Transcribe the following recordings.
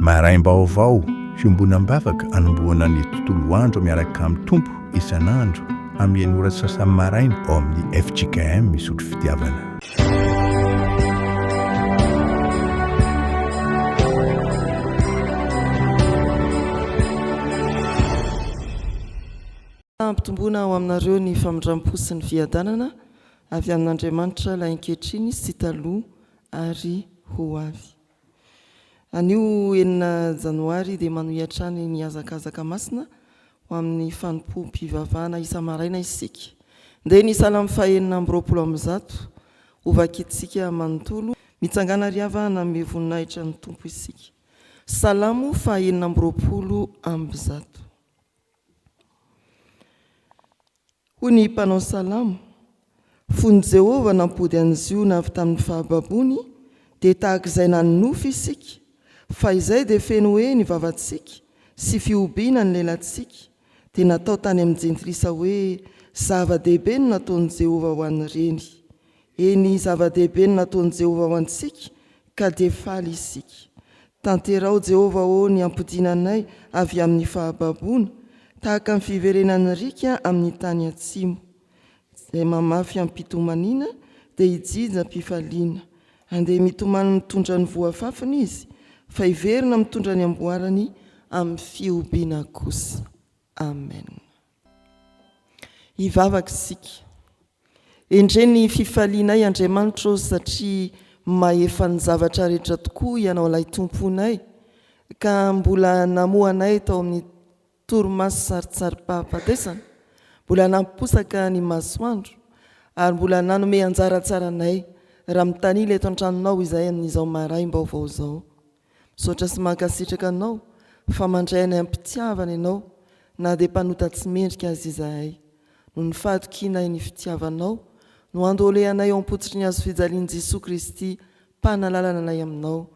Maraim-baovao, fiombonam-bavaka anombohana ny tontolo andro miaraka amin'ny Tompo isan'andro amin'ny enina ora sy sasany maraina ao amin'ny fjkm Isotry Fitiavana. Hampitomboina ao aminareo ny famindram-po sy ny fiadanana avy amin'Andriamanitra ilay ankehitriny sy taloha ary ho avy. Anio enina janoary dia manohy hatrany ny hazakazaka masina ho amin'ny fanompoam-pivavahana isa-maraina isika. Ndeha ny Salamo fahenina amby 120 ho vakintsika manontolo. Mitsangàna ry havana hanome voninahitra ny Tompo isika. Salamo faha 126. Hoy ny mpanao salamo, Fony Jehovah nampody an'i Ziona avy tamin'ny fahababoany, dia tahaka izay nanonofy isika, fa izay dia feno hoe ny vavantsika sy fihobiana ny lelantsika, dia natao tany amin'ny jentilisa hoe, Zava-dehibe no nataon'i Jehovah ho an'ireny. Eny, zava-dehibe no nataon'i Jehovah ho antsika, ka dia faly isika. Tanteraho, Jehovah ô, ny hampodiana anay avy amin'ny fahababoana, tahaka ny fiverenan'ny riaka amin'ny tany atsimo. Izay mamafy am-pitomaniana dia hijinja am-pifaliana. Handeha mitomany mitondra ny voa afafiny izy, fa hiverina mitondra ny amboarany amin'ny fihobiana kosa. Amen. Hivavaka isika. Endrey ny fifalianay Andriamanitra ô satria mahefa ny zavatra rehetra tokoa Ianao ilay Tomponay ka mbola namoha anay tao amin'ny torimaso sarintsarim-pahafatesana, mbola nampiposaka ny masoandro ary mbola nanome anjara tsara anay raha mitanila eto an-tranonao izahay amin'izao maraim-baovao izao. Misaotra sy mankasitraka anao fa mandray anay am-pitiavana ianao na dia mpanota tsy mendrika aza izahay. Noho ny fahatokianay ny fitiavanao no andohalehanay eo am-pototry ny hazofijalian'i Jesoa Kristy mpanalalana anay aminao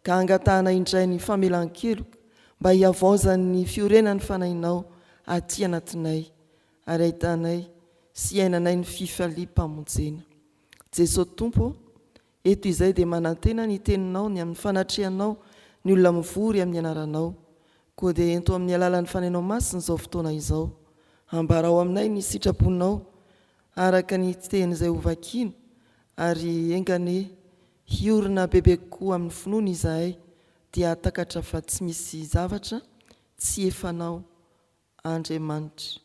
ka angatahanay indray ny famelan-keloka mba hihavaozan'ny fiorenan'ny Fanahinao aty anatinay ary ahitanay sy iainanay ny fifaliam-pamonjena. Jesoa Tompo ô, Eto izay dia manantena ny teninao ny amin'ny fanatrehanao ny olona mivory amin'ny anaranao. Koa dia ento amin'ny alalan'ny Fanahinao Masina izao fotoana izao. Ambarao aminay ny sitraponao araka ny teny izay hovakiana ary enga anie hiorina bebe kokoa amin'ny finoana izahay dia hahatakatra fa tsy misy zavatra tsy efanao Andriamanitra.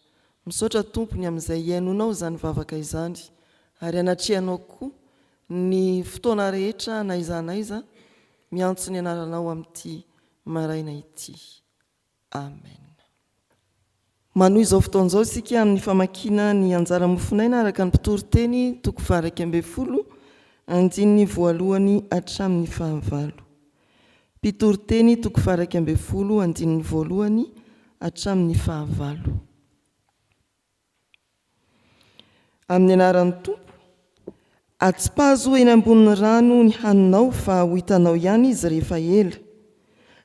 Misaotra Tompo ny amin'izay hihainoanao izany vavaka izany ary hanatrehanao koa ny fotoana rehetra n'aiza n'aiza miantso ny anaranao amin'ity maraina ity. Amen. Manohy izao fotoana izao isika amin'ny famakiana ny anjara mofonaina araka ny mpitory teny toko faha 11 andininy voalohany hatramin'ny fahavalo. Mpitoriteny toko faha-11 andininy voalohany hatramin'ny fahavalo. Amin'ny anaran'ny Tompo, atsipazo eny ambonin'ny rano ny haninao fa ho hitanao ihany izy rehefa ela.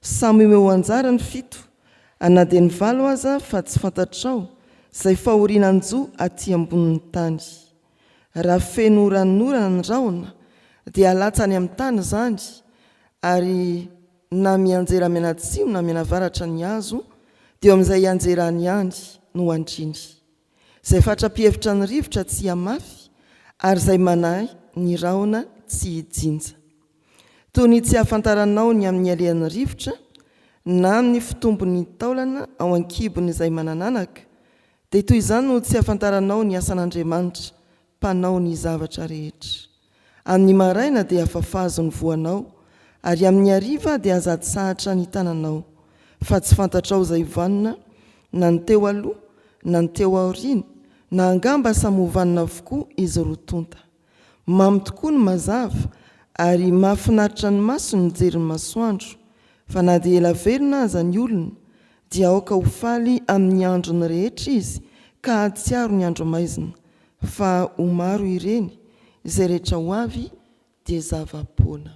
Samy omeo anjara ny fito, na dia ny valo aza fa tsy fantatrao izay fahoriana hanjo aty ambonin'ny tany. Raha feno ranonorana ny rahona dia alatsa any amin'ny tany izany ary na mianjera mianatsimo na mianavaratra ny hazo dia eo amin'izay hianjerany ihany no handriny. Izay fatra-pihevitra ny rivotra tsy hihamafy ary izay manahy ny rahona tsy hijinja. Toy ny tsy ahafantaranao ny amin'ny alehan'ny rivotra na amin'ny fitombon'ny taolana ao an-kibon'izay manan'anaka Dia toy izany no tsy ahafantaranao ny asan'Andriamanitra, Mpanao ny zavatra rehetra. Amin'ny maraina dia afafazo ny voanao, ary amin'ny hariva dia aza atsahatra ny tananao, fa tsy fantatrao izay vanona, na ny teo aloha, na ny teo aoriana, na angamba samy ho vanona avokoa izy roa tonta. Mamy tokoa ny mazava, ary mahafinaritra ny maso ny mijery ny masoandro, fa na dia ela velona aza ny olona, dia aoka ho faly amin'ny androny rehetra izy ka hahatsiaro ny andro maizina, fa ho maro ireny, izay rehetra ho avy dia zava-poana.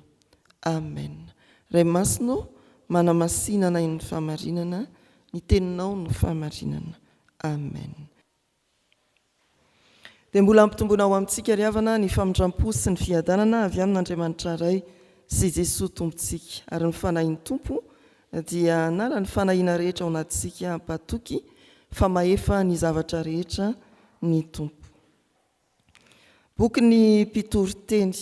Amen. Ray Masina ô, manamasina anay ny fahamarinana, ny teninao no fahamarinana. Amen. Dia mbola ampitomboina ho amintsika ry havana ny famindram-po sy ny fiadanana avy amin'Andriamanitra Ray sy Jesoa Tompontsika ary ny Fanahin'ny Tompo. dia hanala ny fanahiana rehetra ao anatintsika hampatoky fa mahefa ny zavatra rehetra ny Tompo. Bokin'ny Mpitoriteny.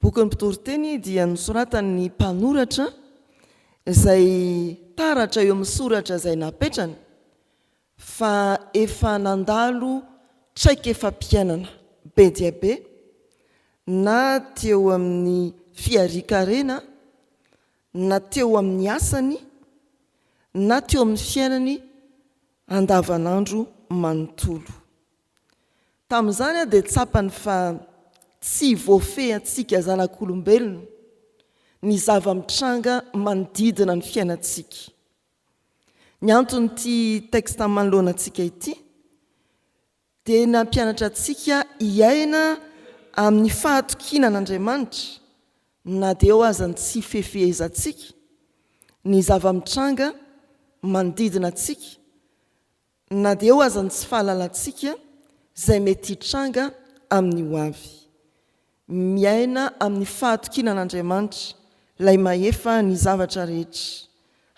Bokin'ny Mpitoriteny dia nosoratan'ny mpanoratra izay taratra eo amin'ny soratra izay napetrany fa efa nandalo traikefam-piainana be dia be na teo amin'ny fiharian-karena na teo amin'ny asany na teo amin'ny fiainany andavanandro manontolo. Tamin'izany dia tsapany fa tsy voafehy antsika zanak'olombelona ny zava-mitranga manodidina ny fiainantsika. Ny anton'ity texte manoloana antsika ity dia nampianatra antsika hiaina amin'ny fahatokiana an'Andriamanitra na dia eo aza ny tsy fefehezantsika ny zava-mitranga manodidina antsika na dia eo aza ny tsy fahalalantsika izay mety hitranga amin'ny ho avy. Miaina amin'ny fahatokiana an'Andriamanitra, ilay mahefa ny zavatra rehetra.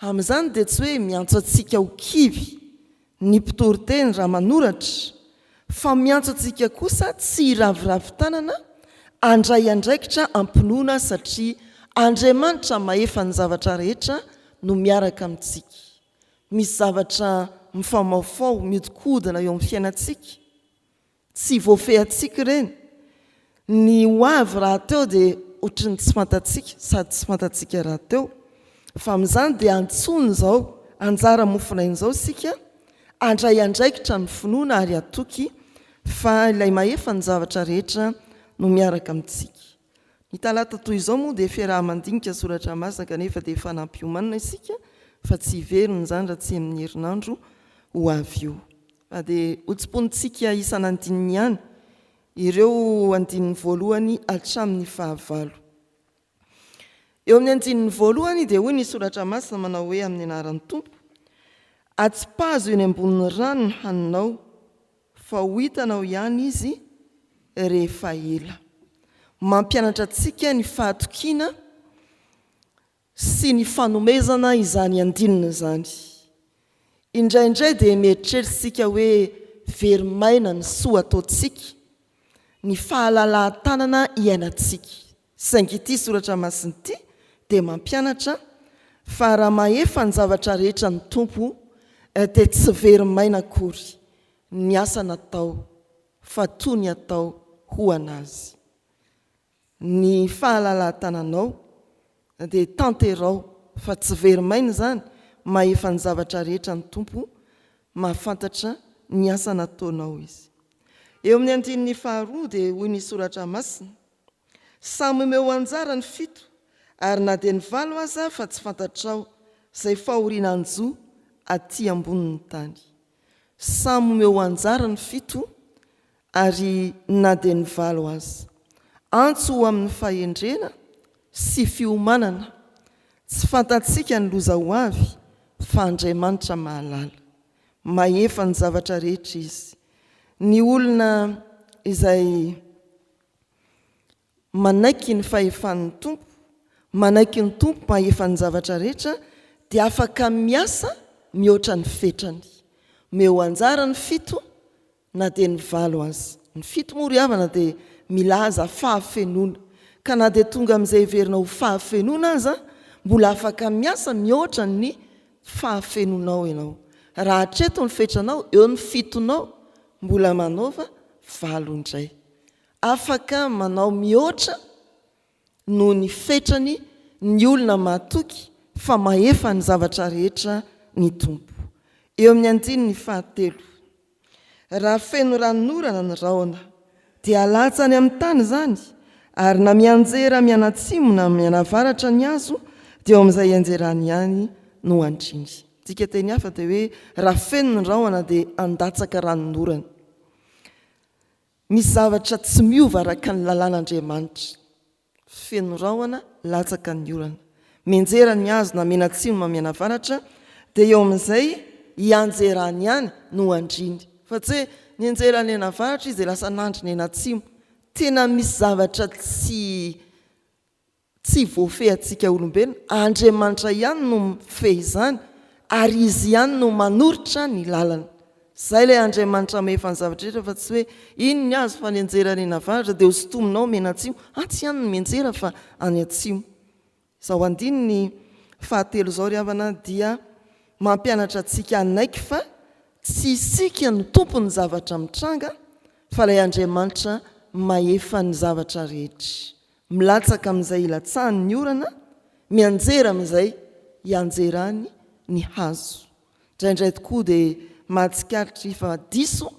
Amin'izany dia tsy hoe miantso antsika ho kivy ny mpitory teny raha manoratra, fa miantso antsika kosa tsy hiraviravy tanana handray andraikitra am-pinoana satria Andriamanitra mahefa ny zavatra rehetra no miaraka amintsika. Misy zavatra mifamaofao, mihodinkodina eo amin'ny fiainantsika. Tsy voafehintsika ireny. Ny ho avy rahateo dia ohatry ny tsy fantatsika sady tsy fantatsika rahateo. Fa amin'izany dia antsoina izao anjara mofonaina izao isika handray andraikitra ny finoana ary hatoky fa ilay mahefa ny zavatra rehetra no miaraka amintsika. Ny talata toy izao moa dia fiaraha-mandinika soratra masina kanefa dia efa nampiomanina isika fa tsy hiverina izany raha tsy amin'ny herinandro ho avy io. Fa dia hotsiponintsika isan'andininy ihany ireo andininy voalohany hatramin'ny fahavalo. Eo amin'ny andininy voalohany dia hoy ny soratra masina manao hoe amin'ny anaran'ny Tompo, Atsipazo eny ambonin'ny rano ny haninao, fa ho hitanao ihany izy rehefa ela. Mampianatra antsika ny fahatokiana sy ny fanomezana izany andininy izany. Indraindray dia mieritreritra isika hoe very maina ny soa ataontsika, ny fahalalahan-tanana iainantsika. Saingy ity soratra masina ity dia mampianatra fa raha mahefa ny zavatra rehetra ny Tompo dia tsy very maina akory ny asa natao fa toa ny atao ho an'Azy. Ny fahalalahan-tananao dia tanterao fa tsy very maina izany, mahefa ny zavatra rehetra ny Tompo, mahafantatra ny asa nataonao Izy. Eo amin'ny andininy faharoa dia hoy ny soratra masina, Samy omeo anjara ny fito, ary na dia ny valo aza fa tsy fantatrao izay fahoriana hanjo aty ambonin'ny tany. Samy omeo anjara ny fito, ary na dia ny valo aza. Antso ho amin'ny fahendrena sy fiomanana. Tsy fantatsika ny loza ho avy, fa Andriamanitra mahalala. Mahefa ny zavatra rehetra Izy. Ny olona izay manaiky ny fahefan'ny Tompo, manaiky ny Tompo mahefa ny zavatra rehetra dia afaka miasa mihoatra ny fetrany. Omeo anjara ny fito na dia ny valo aza. Ny fito moa ry havana dia milaza fahafenoana. Ka na dia tonga amin'izay heverina ho fahafenoana aza, mbola afaka miasa mihoatra ny fahafenoanao ianao. Raha hatreto ny fetranao, eo ny fitonao, mbola manaova valo indray. Afaka manao mihoatra noho ny fetrany ny olona mahatoky fa mahefa ny zavatra rehetra ny Tompo. Eo amin'ny andininy fahatelo, Raha feno ranonorana ny rahona, dia alatsany amin'ny tany izany, ary na mianjera mianatsimo na mianavaratra ny hazo, dia eo amin'izay ianjerany ihany no andriny. Dika teny hafa dia hoe raha feno ny rahona dia handatsaka ranonorana. Misy zavatra tsy miova araka ny lalàn'Andriamanitra. Feno rahona, latsaka ny orana. Mianjera ny hazo na mianatsimo na mianavaratra, dia eo amin'izay hianjerany ihany no andriny. Fa tsy hoe nianjera nianavaratra izy dia lasa nandry nianatsimo. Tena misy zavatra tsy. Tsy voafehintsika olombelona, Andriamanitra ihany no mifehy izany ary Izy ihany no manoritra ny lalana. Izay ilay Andriamanitra mahefa ny zavatra rehetra fa tsy hoe iny ny hazo fa nianjera any avaratra dia hosintominao mena atsimo, atsy ihany no mianjera fa any atsimo. Izao andininy fahatelo izao ry havana dia mampianatra antsika hanaiky fa tsy isika no tompon'ny zavatra mitranga fa ilay Andriamanitra mahefa ny zavatra rehetra. Milatsaka amin'izay ilatsahany ny orana, mianjera amin'izay ianjerany ny hazo. Indraindray tokoa dia mahatsikaritra fa diso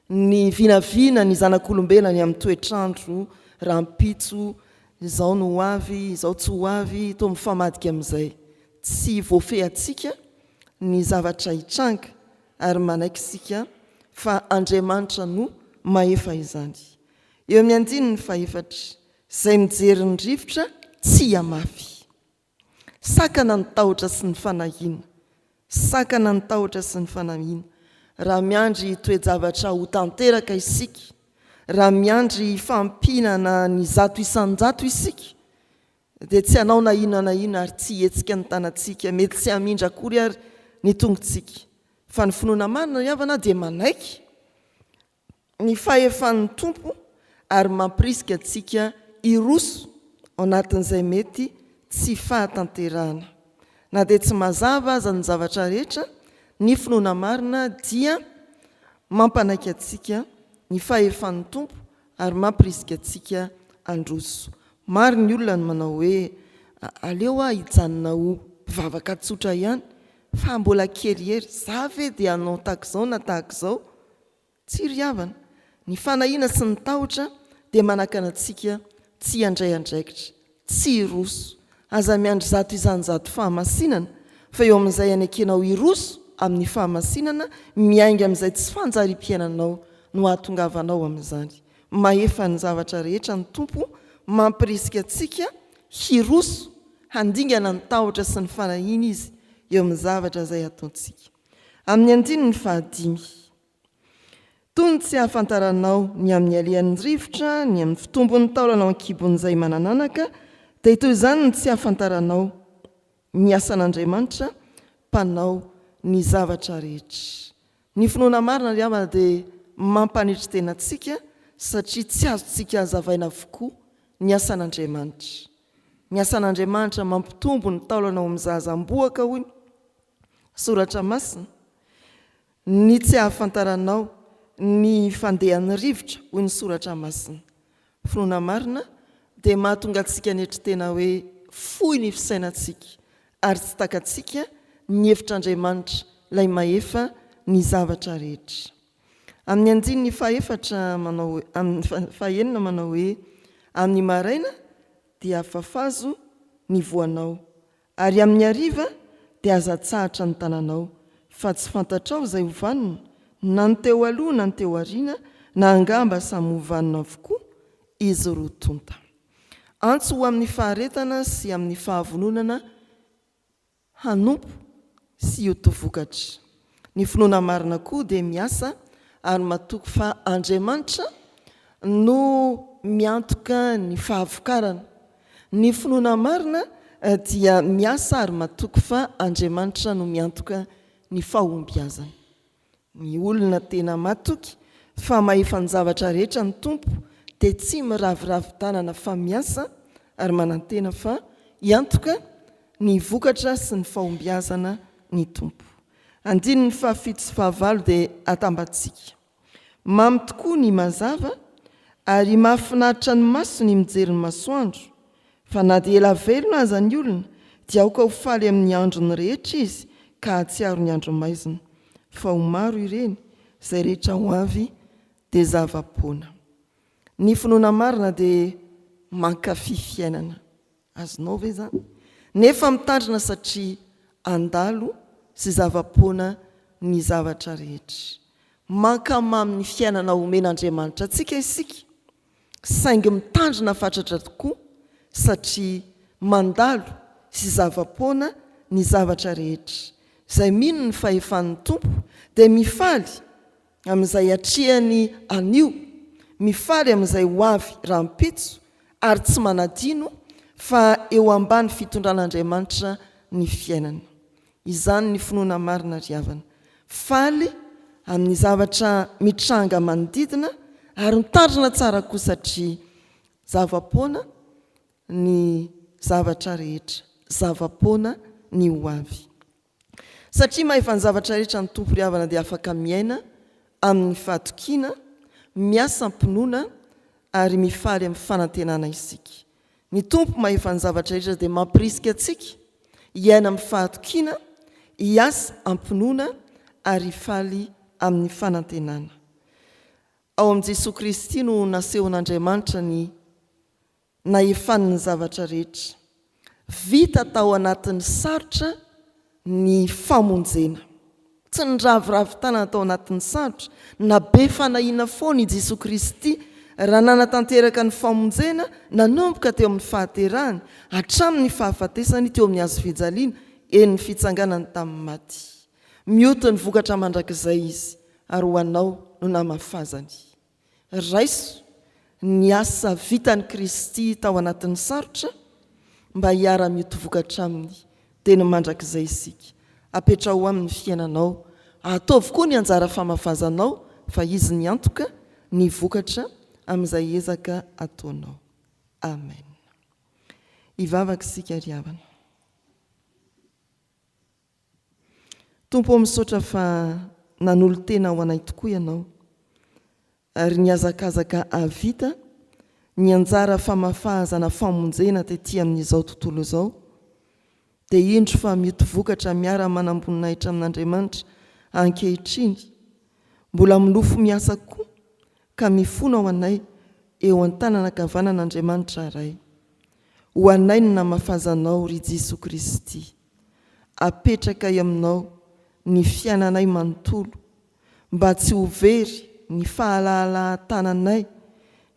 ny vinavina ny zanak'olombelona ny amin'ny toetr'andro, rahampitso, izao no ho avy, izao tsy ho avy, toa mifamadika amin'izay. Tsy voafehintsika ny zavatra hitranga ary manaiky isika fa Andriamanitra no mahefa izany. Eo amin'ny andininy fahefatra, Izay mijery ny rivotra tsy hihamafy. Sakana ny tahotra sy ny fanahiana. Sakana ny tahotra sy ny fanahiana. Raha miandry toe-javatra ho tanteraka isika, raha miandry fahampiana ny 100% isika, dia tsy hanao na inona na inona ary tsy hihetsika ny tanantsika, mety tsy hamindra akory ary ny tongotsika. Fa ny finoana marina ry havana dia manaiky ny fahefan'ny Tompo ary mampirisika antsika hiroso ao anatin'izay mety tsy fahatanterahana. Na dia tsy mazava aza ny zavatra rehetra, ny finoana marina dia mampanaiky antsika ny fahefan'ny Tompo ary mampirisika antsika handroso. Maro ny olona no manao hoe, Aleo aho hijanona ho mpivavaka tsotra ihany fa mbola kely hery, za ve dia hanao tahak'izao na tahak'izao? Tsia ry havana, ny fanahiana sy ny tahotra dia manakana antsika tsy handray andraikitra, tsy hiroso. Aza miandry 100% fahamasinana, fa eo amin'izay anekenao hiroso amin'ny fahamasinana miainga amin'izay tsy fanjariam-piainanao no hahatongavanao amin'izany. Mahefa ny zavatra rehetra ny Tompo, mampirisika antsika hiroso, handingana ny tahotra sy ny fanahiana Izy eo amin'ny zavatra izay ataontsika. Amin'ny andininy fahadimy. Toy ny tsy ahafantaranao ny amin'ny alehan'ny rivotra, ny amin'ny fitombon'ny taolana ao an-kibon'izay manan'anaka, dia toy izany ny tsy ahafantaranao ny asan'Andriamanitra Mpanao ny zavatra rehetra. Ny finoana marina ry havana dia mampanetry tena antsika satria tsy azontsika hazavaina avokoa ny asan'Andriamanitra. Ny asan'Andriamanitra mampitombo ny taolana ao amin'ny zaza ambohoka hoy ny Soratra Masina. Ny tsy ahafantaranao ny fandehan'ny rivotra, hoy ny Soratra Masina. Finoana marina dia mahatonga antsika hanetry tena hoe fohy ny fisainantsika ary tsy takatsika ny hevitr'Andriamanitra ilay mahefa ny zavatra rehetra. Amin'ny andininy fahefatra manao amin'ny fahenina manao hoe, Amin'ny maraina dia fafazo ny voanao Ary amin'ny hariva dia aza atsahatra ny tananao, fa tsy fantatrao izay ho vanona, na ny teo aloha na ny teo aoriana, na angamba samy ho vanona avokoa izy roa tonta. Antso ho amin'ny faharetana sy amin'ny fahavononana hanompo sy hioty vokatra. Ny finoana marina koa dia miasa ary matoky fa Andriamanitra no miantoka ny fahavokarana. Ny finoana marina dia miasa ary matoky fa Andriamanitra no miantoka ny fahombiazana. Ny olona tena matoky fa mahefa ny zavatra rehetra ny Tompo dia tsy miraviravy tanana fa miasa ary manantena fa hiantoka ny vokatra sy ny fahombiazana ny Tompo. Andininy fahafito sy fahavalo dia atambatsika. Mamy tokoa ny mazava ary mahafinaritra ny maso ny mijery ny masoandro, fa na dia ela velona aza ny olona dia aoka ho faly amin'ny androny rehetra izy ka hahatsiaro ny andro maizina, fa ho maro ireny, izay rehetra ho avy dia zava-poana. Ny finoana marina dia mankafy fiainana. Azonao ve izany? Nefa mitandrina satria handalo sy zava-poana ny zavatra rehetra. Mankamamy ny fiainana omen'Andriamanitra antsika isika, saingy mitandrina fatratra tokoa satria mandalo sy zava-poana ny zavatra rehetra. Izay mino ny fahefan'ny Tompo dia mifaly amin'izay atrehany anio, mifaly amin'izay ho avy rahampitso ary tsy manadino fa eo ambany fitondran'Andriamanitra ny fiainana. Izany ny finoana marina ry havana. Faly amin'ny zavatra mitranga manodidina ary mitandrina tsara koa satria zava-poana ny zavatra rehetra, zava-poana ny ho avy. Satria mahefa ny zavatra rehetra ny Tompo ry havana dia afaka miaina amin'ny fahatokiana, miasa am-pinoana ary mifaly amin'ny fanantenana isika. Ny Tompo mahefa ny zavatra rehetra dia mampirisika antsika hiaina amin'ny fahatokiana, hiasa am-pinoana ary hifaly amin'ny fanantenana. Ao amin'i Jesoa Kristy no nasehon'Andriamanitra ny nahefany ny zavatra rehetra. Vita tao anatin'ny sarotra ny famonjena. Tsy niraviravy tanana tao anatin'ny sarotra, na be fanahiana foana i Jesoa Kristy raha nanatanteraka ny famonjena nanomboka teo amin'ny fahaterahany hatramin'ny fahafatesany teo amin'ny hazofijaliana, eny ny fitsanganany tamin'ny maty. Mioty ny vokatra mandrakizay Izy ary ho anao no namafazany. Raiso ny asa vitan'i Kristy tao anatin'ny sarotra mba hiara-mioty vokatra Aminy dia ny mandrakizay isika. Apetraho Aminy ny fiainanao. Ataovy koa ny anjara famafazanao fa Izy miantoka ny vokatra amin'izay ezaka ataonao. Amen. Hivavaka isika ry havana. Tompo ô misaotra fa nanolo-tena ho anay tokoa Ianao ary nihazakazaka hahavita ny anjara famafahazana famonjena tety amin'izao tontolo izao dia indro fa mioty vokatra miara-manamboninahitra amin'Andriamanitra ankehitriny mbola milofo miasa koa ka mifona ho anay eo an-tanana ankavanan'Andriamanitra Ray ho anay ny namafazanao ry Jesoa Kristy Apetrakay aminao ny fiainanay manontolo mba tsy ho very ny fahalalahan-tananay,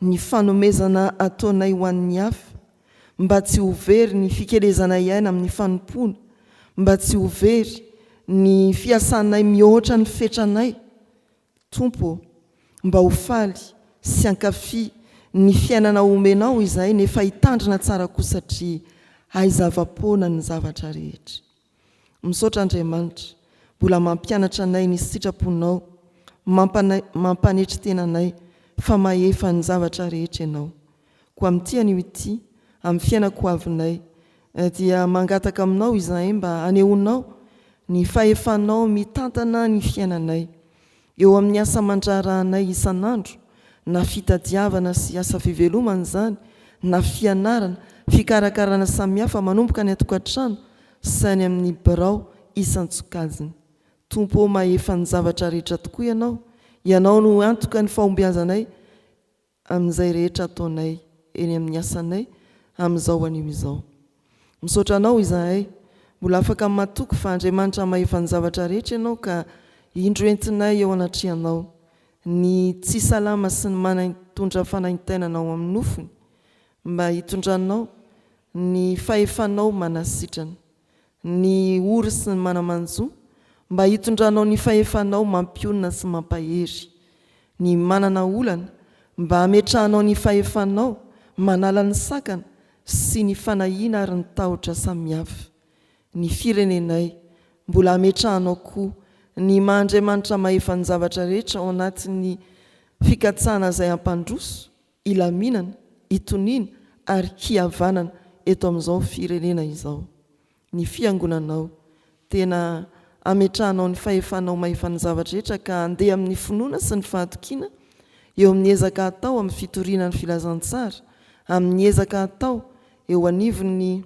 ny fanomezana ataonay ho an'ny hafa, mba tsy ho very ny fikelezanay aina amin'ny fanompoana, mba tsy ho very ny fiasanay mihoatra ny fetranay. Tompo ô, mba ho faly sy hankafy ny fiainana omenao izahay nefa hitandrina tsara koa satria hay zava-poana ny zavatra rehetra. Misaotra Andriamanitra mbola mampianatra anay ny sitraponao, mampanetry tena anay fa mahefa ny zavatra rehetra Ianao. Koa amin'ity anio ity, amin'ny fiainako ho avinay, dia mangataka aminao izahay mba hanehoanao ny fahefanao mitantana ny fiainanay, eo amin'ny asa aman-draharahanay isan'andro, na fitadiavana sy asa fivelomana izany, na fianarana, fikarakarana samihafa manomboka any an-tokantrano sy any amin'ny birao isan-tsokajiny. Tompo ô mahefa ny zavatra rehetra tokoa Ianao, Ianao no antoka ny fahombiazanay amin'izay rehetra ataonay eny amin'ny asanay amin'izao anio izao. Misaotra Anao izahay, mbola afaka matoky fa Andriamanitra mahefa ny zavatra rehetra Ianao ka indro entinay eo anatrehanao ny tsy salama sy ny manaintondra fanaintainana ao amin'ny nofony mba hitondranao ny fahefanao manasitrana. ny ory sy ny mana-manjo, mba hitondranao ny fahefanao mampionona sy mampahery, ny manana olana, mba hametrahanao ny fahefanao manala ny sakana sy ny fanahiana ary ny tahotra samihafa, ny firenenay, mbola hametrahanao koa ny maha Andriamanitra mahefa ny zavatra rehetra ao anatin'ny fikatsahana izay hampandroso hilaminana, hitoniana ary hihavanana eto amin'izao firenena izao. Ny Fiangonanao. Tena ametrahanao ny fahefanao mahefa ny zavatra rehetra ka handeha amin'ny finoana sy ny fahatokiana eo amin'ny ezaka atao amin'ny fitoriana ny filazantsara, amin'ny ezaka atao eo anivon'ny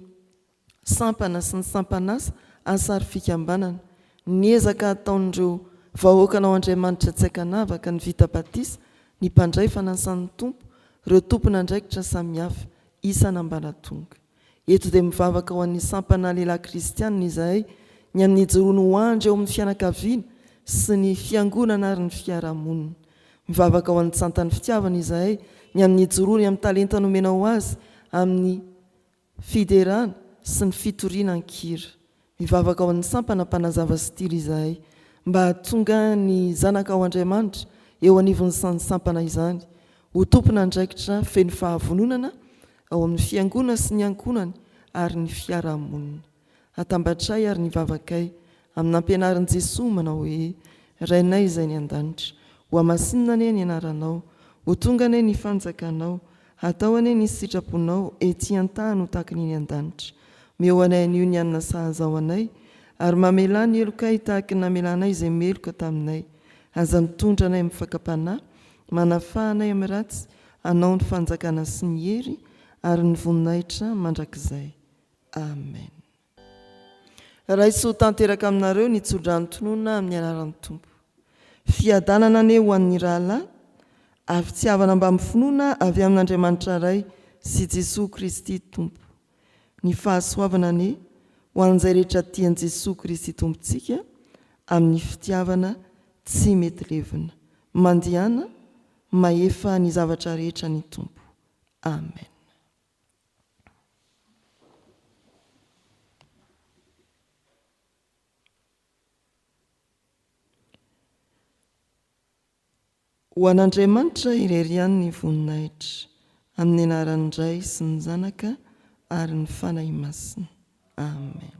sampana sy ny sampan'asa asa ary fikambanana. Ny ezaka ataon'ireo vahoakanao Andriamanitra tsy ankanavaka, ny vita batisa, ny mpandray fanasan'ny Tompo, ireo tompon'andraikitra samihafa isan'ambaratonga. Eto dia mivavaka ho an'ny sampana lehilahy kristianina izahay ny amin'ny hijoroany ho andry eo amin'ny fianakaviana sy ny fiangonana ary ny fiarahamonina. Mivavaka ho an'ny tsantan'ny fitiavana izahay ny amin'ny hijoroany amin'ny talenta nomenao azy amin'ny Fiderana sy ny fitoriana an-kira. Mivavaka ao amin'ny sampana mpanazava sy tily izahay mba hahatonga ny zanakao Andriamanitra eo anivon'izany sampana izany ho tompon'andraikitra feno fahavononana ao amin'ny Fiangonana sy ny ankohonany ary ny fiarahamonina. Atambatray ary ny vavakay amin'ny nampianarin'i Jesoa manao hoe, Rainay izay any an-danitra, hohamasinina anie ny anaranao, ho tonga anie ny fanjakanao, hatao anie ny sitraponao ety an-tany ho tahaka ny eny an-danitra. Omeo anay anio ny hanina sahaza ho anay, ary mamelà ny helokay tahaka ny namelanay izay meloka taminay. Aza mitondra anay amin'ny fakam-panahy, manafaha anay amin'ny ratsy, Anao ny fanjakana sy ny hery ary ny voninahitra mandrakizay. Amen. Raiso ho tanteraka aminareo ny tsodrano tononina amin'ny anaran'ny Tompo. Fiadanana anie ho an'ny rahalahy, ary fitiavana mbamin'ny finoana avy amin'Andriamanitra Ray sy Jesoa Kristy Tompo. Ny fahasoavana anie ho an'izay rehetra tia an'i Jesoa Kristy Tompontsika amin'ny fitiavana tsy mety levona. Mandehana mahefa ny zavatra rehetra ny Tompo. Amen. Ho an'Andriamanitra irery ihany ny voninahitra, amin'ny anaran'ny Ray sy ny Zanaka ary ny Fanahy Masina. Amen.